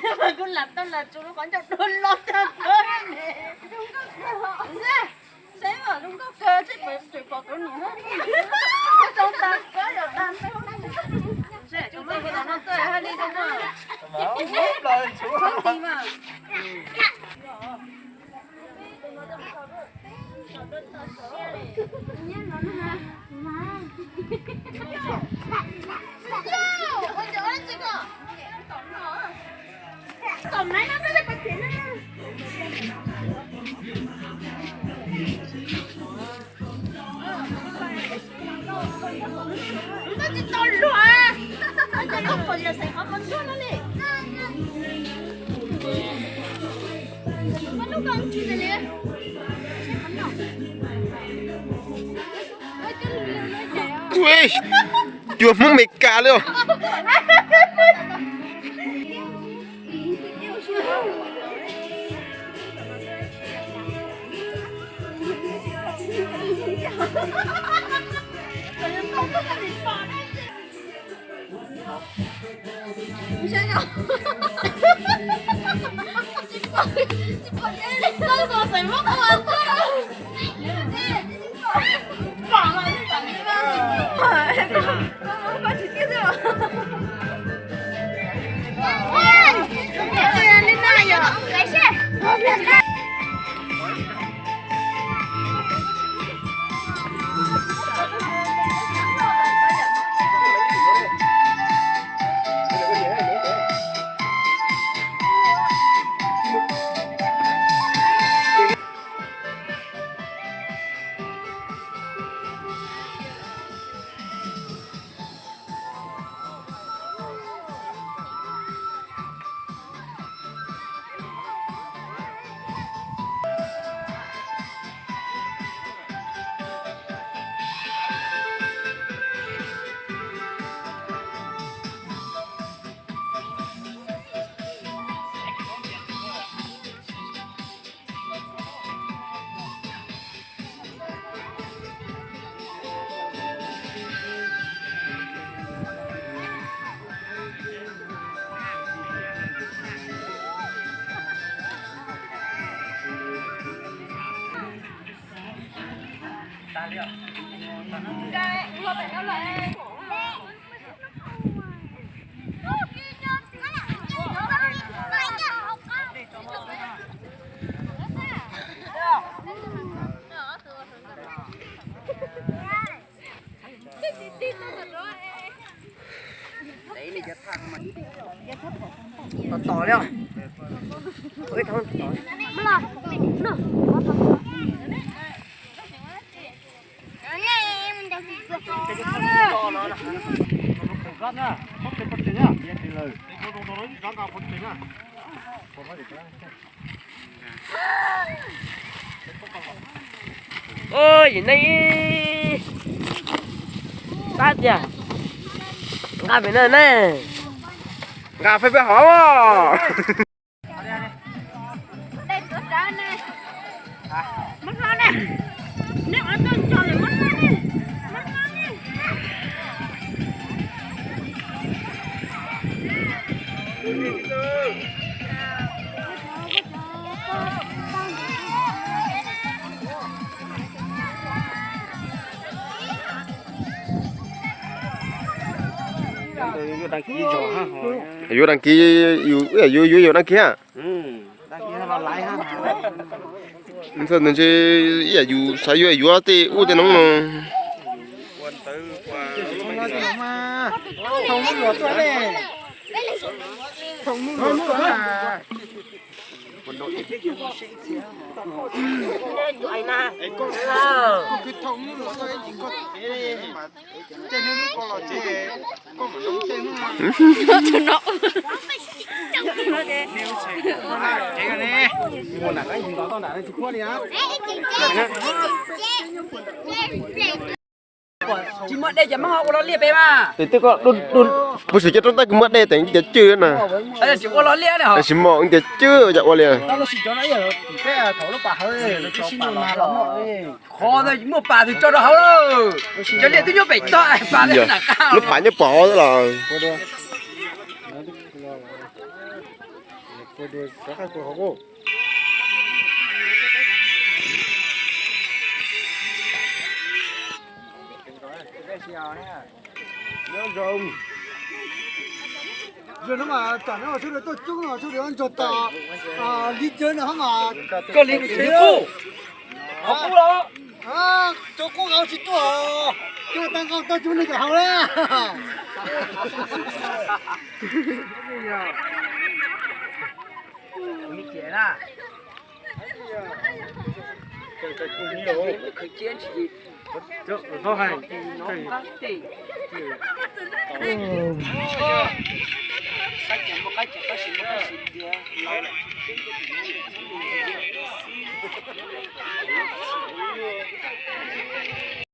Kuv lam tau lam tsuas lub qhov ncauj dua los tag kawg ne. Saib mas zoo nkauj kawg, tseem pom tus niam no. Zoo tas kawg, yog tas ntau. Tsis tau tus no tuaj hais li zoo na. Tsis tau mas. Ui, cuag Hmoob Meskas li os. Tom tom li. Yim neej tab tiag. Nqa pem na ne. Nqa peb peb hov. Yuav đăng ký, yuav yuav yuav đăng ký ha. Ntxawg ntawd ntshe ib yam yus xav yuav yuav tej ub tej no no. Tsis muaj dej ces Hmoob ho ua lo liaj pem mas. Puag saum cov roob tab kuv muaj dej tes tias cwj na. Tsis ua lo liaj na. Tsis muaj tias cwj yam ua li. Qhov muaj pas twg tso rau hauv. Cov liaj twb nyob pem toj, pas nram qab. Lub pas nyob pem hauv los. Xav hais puas hauv. Nyob zoo. Yog no mas tam no sawv daws tuaj coob no sawv daws nrog tas li caw no hab mas. Koj li kuv tsis qub. Qub los? Cov qub nqaus tsis tuaj. Cov tau nqaus tau cov neeg kom haus lawm.